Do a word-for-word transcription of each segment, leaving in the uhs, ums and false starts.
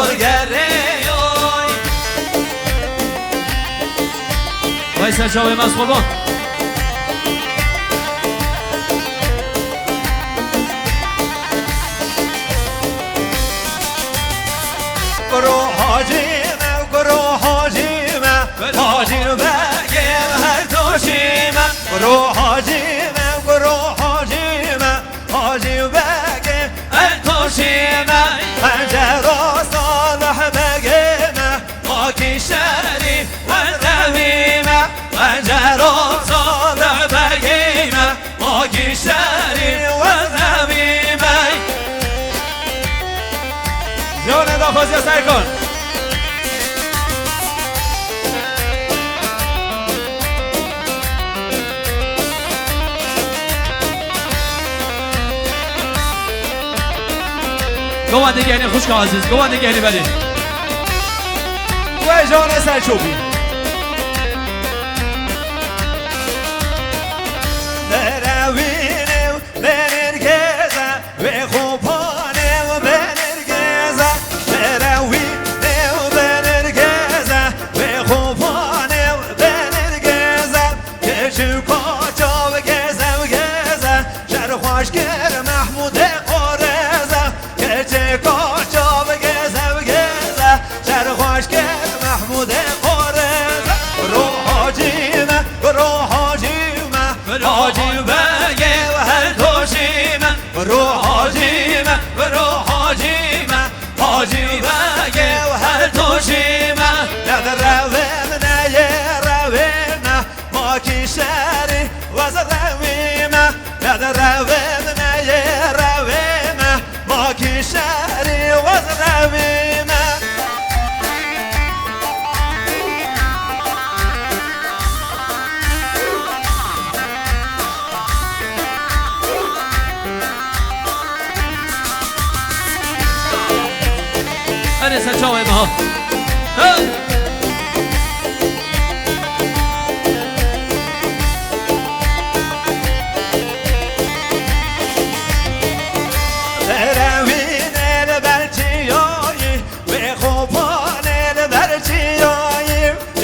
Gerê yoy. Vay ser çavê me, ez qurban. Kuro hacî me, kuro hacî me, hacî begê her doşî me. Kuro hacî me, kuro hacî me, hacî begê her doşî me. Xencero Salih begê me, makî şerî werdevî me. Xencero Salih begê me, makî şerî werdevî me. Ziyonê daxwaziya Serkan. Gava digenî xwişka ezîz, gava digenî belê. Wê jane ser çopî. Berewîne û benirgeze, wê xopane û benirgeze. Berewîne û benirgeze, wê xopane û benirgeze. Keçik û çav geze û geze, şer xweş kir Mehmûdê Qoreze. Keçik û çav geze û geze, şer xweş kir Mehmûdê Qoreze. Ro hacî me, ro hacî me, hacî begê her doşî me. Ro hacî me, ro hacî me, hacî begê her doşî me. Ne di revê min, ne yê revê me. Makî şerî wez rewî me, ne di revê min, ne yê revê me. Makî şerî wez rewî me. Erê ser çavê me ha. Hey! Erewînê li ber çiyayî, wê xopanê li ber çiyayî.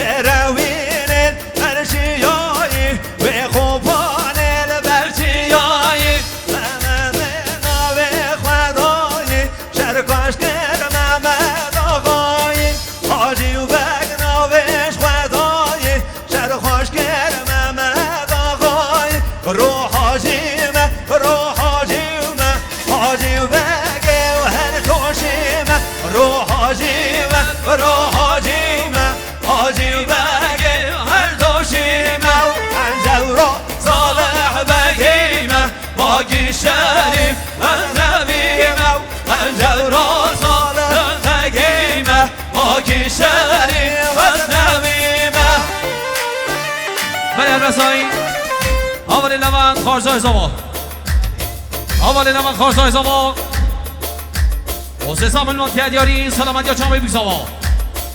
Erewînê li ber çiyayî, wê xopanê li ber çiyayî. Mehemedê navê Xwedayî, şer xweş kir Mehmed Axayî. Hacî û Beg navê ji Xwedayî, şer xweş kir Mehmed Axayî. Ro hacî me, ro hacî me, hacî û Begê û her doşî me. Ro hacî me, ro hacî me, hacî û Begê û her doşî me. Encewro Salih Begê me, Makî şerîf ez nevîme, Encewro Salih Begê me, Makî şerîf ez nevîme. Belê Erbesayî, havalê Levent Xarzay Zava. Havalê Levent Xarzay Zava. Osê Samuel Matya Diyarî, selametiya çavê bûk Zava.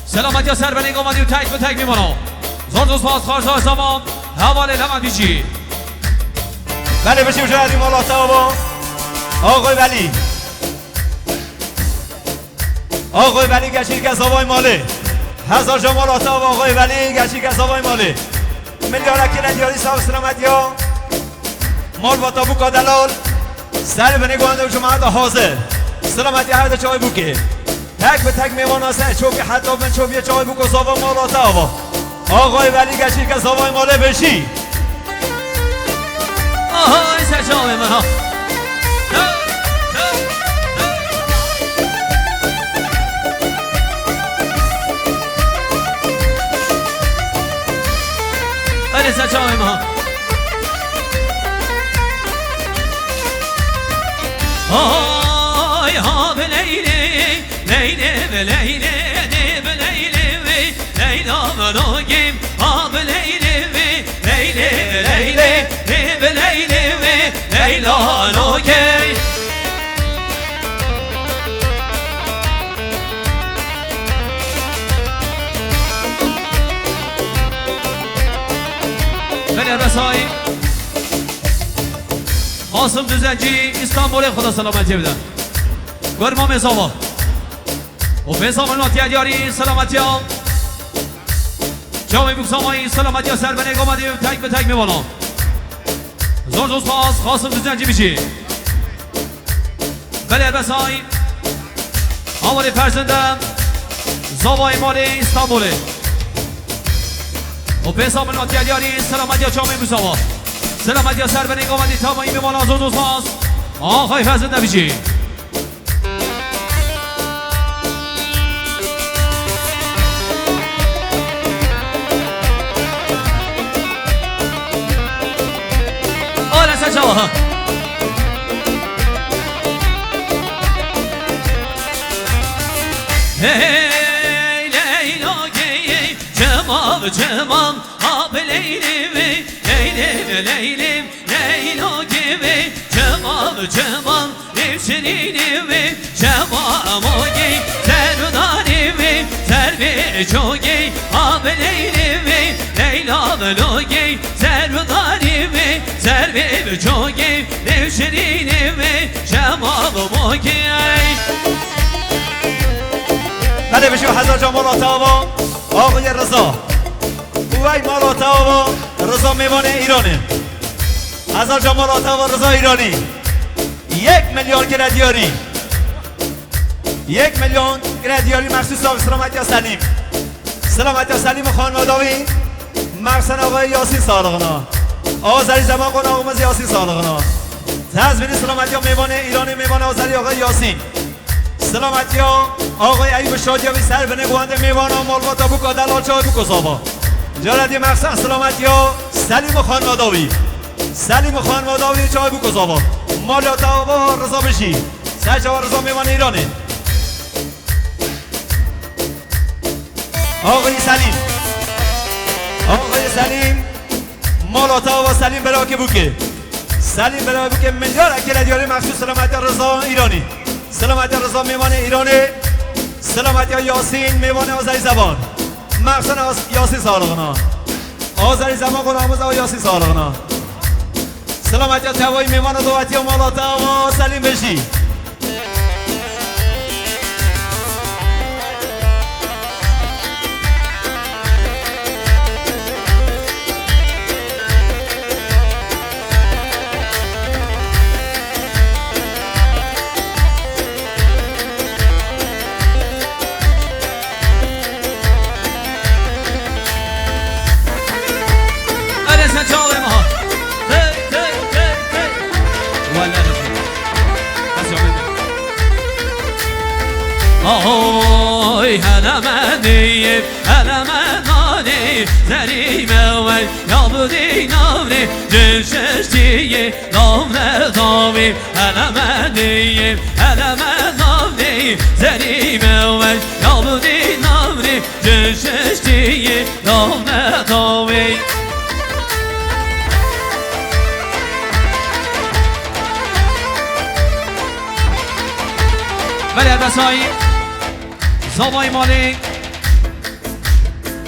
Selametiya ser benê gava dî û tek bi tek mîmana. Zor zor spas Xarzay Zava, hevalê Levent Bîcî. Belê, bijî û jayedî mala te ava. Axoy Velî. Axoy Velî geçîrke zavay malê. Hezar ca mala te ava Axoy Velî geçîrke zavay malê. Milyara kîle diyarî sağ û selamet ya. Malbata bûka delal. Ser binê guhende û cemaeta hazir. Selametî her di çavê bûkê. Tek bi tek mêvana ser çopî heta bin çopî çavê bûka zava mala te ava. Axayê Velî geçîrke zavayê malê bijî. Ahay ser çavê min ha. Erê ser çavê min ha. Ay ha bi Leylê, Leylê bi Leylê, dê bi Leylê wê, Leyla bi Rogê, ha bi Leylê wê, Leylê bi Leylê, dê bi Leylê wê, Leyla Rogê. Belê Erbesayî. Qasım Düzenci, İstanbul'e, Xuda selametiyê bide. Gor Mamê Zava. Û pêsa min hatiye diyarî selametiya. Çavê Bûksamayî selametiya serbenê gomadî û tek bi tek mêvana. Zor zor spas, Qasim Düzenci biçî. Belê Erbesay. Awarê Ferzinde. Zavayê Malê Îstanbulê. Û pêsa min hatiye diyarî selametiya çavê Bûksava. Selametiya serbenê gomadî tavayî mêvana zor zor spas. Axay Ferzinde biçî. Ala sen çawa. Hey Leyla gey, çemam çemam, ha bi Leylim, Leylim, Leylim, Leyla gey, çemam çemam. Nêvşirînê wê şema mogê, serdarê wê servê çogê, ha bi Leylê wê Leyla bi logê, serdarê wê servê çogê, nêvşirînê wê şema mogê. Hadi bişo hezar can mala tava, ağayê Rıza. Uvey mala tava, Rıza mêvanê Îranê. Hezar can mala tava, Rıza Îranî. Yek milyon kire diyarî. Yek milyon kire diyarî mexsûs sağ selametiya Selîm. Selametiya Selîm û xanima dawî. Mexsen ağayê Yasîn sağlığına. Azerî zaman qonaxımız Yasîn sağlığına. Tezmînî selametiya mêvanê Îranê, mêvanê Azerî ağayê Yasîn. Selametiya ağayê Eyûb Şadiya wî ser binê guhende mêvana malbata Bûka delal çay Bûka sava. Caredî mexsen selametiya Selîm û xanima dawî. Selîm û xanima dawî çay Bûka sava. Malya tava Rıza bijî. Ser çava Rıza mêvanê Îranê. Ağayê Selîm. Ağayê Selîm. Mala tava Selîm Berakê Bûkê. Selîm Berakê Bûkê milyar ekele diyarî mexsûs selametiya Rıza Îranî. Selametiya Rıza mêvanê Îranê. Selametiya Yasîn mêvanê Azerî zeban. Mexsen As-, Yasîn sağlığına. Azerî zeman qonaxımız ağayê Yasîn sağlığına. Selametiya tevayî mêvana dawetiya mala tava Selîm bijî. Erê sen çavê ma. Tey, tey, tey, tey. Wele. Bes ya bende. Ahoy, hele menî, hele menanî, zerî me wey, ya bidî navnî, cişiştî, navne dawî, hele menî, hele menanî, zerî me wey, ya bidî navnî, cişiştî, navne dawî. Belê Erbesayî, Zavayê Malê,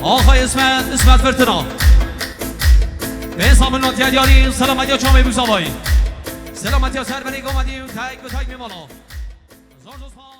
Axay İsmet, İsmet Fırtına. Pêsa min hatiye diyarî, selametiya çavê Bûk Zavayî. Selametiya serbenê gomadî û tek bi tek mêvana. Zor zor spas.